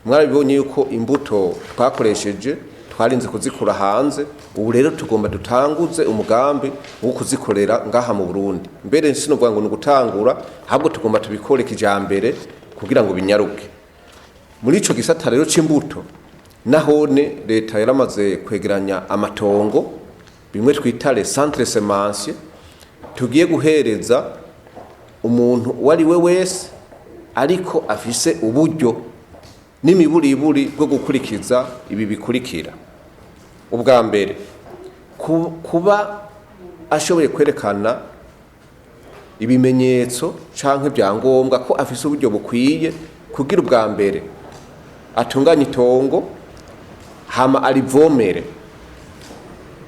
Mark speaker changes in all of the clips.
Speaker 1: Mwarabibonye yuko imbuto twakoresheje twarinze kuzikura hanze. Ubu rero tugomba dutanguze umugambi wo kuzikorera ngaha mu Burundi. Mbere sinovuga ngo ni ugutangura, ahubwo tugomba tubikore kijambere kugira ngo binyaruke. Muri ico gisata rero c'imbuto, nahone leta yaramaze kwegeranya amatongo, bimwe twita les centres semenciers, tugiye guhereza umuntu uwo ari we wese ariko afise uburyo n'imiburiburi bwo gukurikiza ibi bikurikira: ubwa mbere, kuba ashoboye kwerekana ibimenyetso canke ibyangombwa ko afise uburyo bukwiye kugira ubwa mbere atunganye itongo, hama arivomere,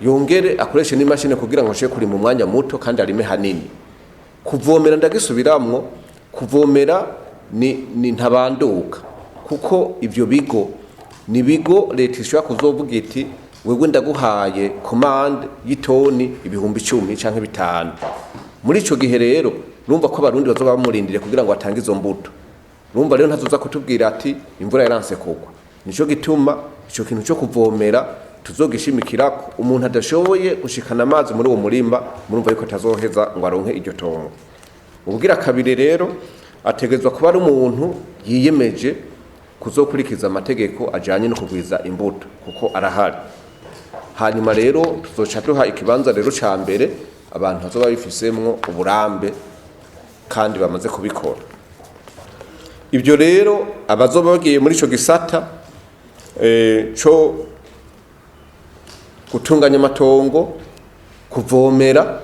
Speaker 1: yongere akoreshe n'imashini kugira ngo ashobore kurima umwanya muto kandi arime hanini. Kuvomera, ndagisubiramwo, kuvomera ni ntabanduka, kuko ivyo bigo ni bigo leta ishobora kuzovuga iti: "Wewe ndaguhaye commande y'itoni 10,000 canke 5." Muri ico gihe rero urumva ko abarundi bazoba bamurindiriye kugira ngo atange izo mbuto. Urumva rero ntazoza kutubwira ati imvura yaranse kugwa. Nico gituma ico kintu cyo kuvomera tuzogishimikirako. Umuntu adashoboye gushikana amazi muri uwo murima, murumva yuko atazoheza ngo aronke iryo tongo. Ubwira kabiri rero, ategerezwa kuba ari umuntu yiyemeje kuzokurikiza amategeko ajanye no kugwiza imbuto, kuko arahari. Hanyuma rero tuzoca duha ikibanza rero ca mbere abantu bazoba bifisemwo uburambe kandi bamaze kubikora. Ibyo rero, abazoba bagiye muri ico gisata co gutunganya amatongo, kuvomera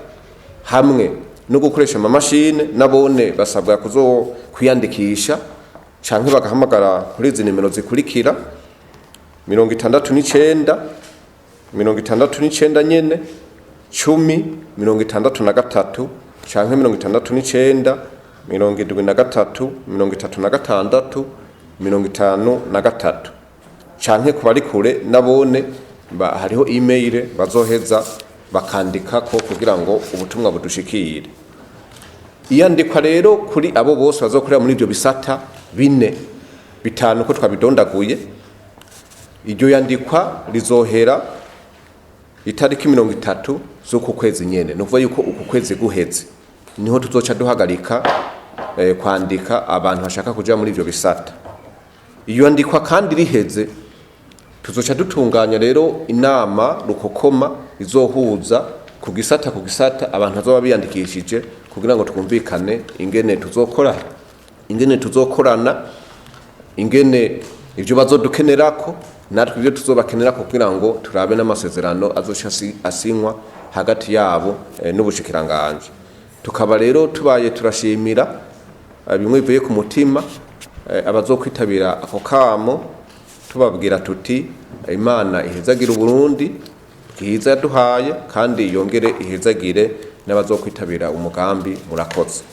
Speaker 1: hamwe no gukoresha amamashine, nabone basabwa kuzo kwiyandikisha canke bagahamagara kuri izi nimero zikurikira: 69 69 nyene 10 63, canke 69 73 36 53, canke ku bari kure nabone hariho email bazoheza bakandikako kugira ngo ubutumwa budushikire. Iyandikwa rero kuri abo bose bazokorera muri ibyo bisata bine, bitanu ko twabidondaguye, iryo yandikwa rizohera itariki 30 z'uku kwezi nyene. Ni ukuvuga yuko uku kwezi guheze niho tuzoca duhagarika kwandika abantu bashaka kuja muri ivyo bisata. Iyo andikwa kandi riheze, tuzoca dutunganya rero inama rukokoma izohuza ku gisata ku gisata abantu bazoba biyandikishije, kugira ngo twumvikane ingene tuzokora, ingene tuzokorana, ingene ibyo bazodukenerako, natwe ibyo tuzobakenerako, kugira ngo turabe n'amasezerano azoca asinywa hagati yabo n'ubushikiranganje. Tukaba rero tubaye turashimira bimwe bivuye ku mutima abazokwitabira ako kamo, tubabwira tuti: Imana ihezagire Uburundi bwiza yaduhaye, kandi yongere ihezagire n'abazokwitabira umugambi. Murakoze.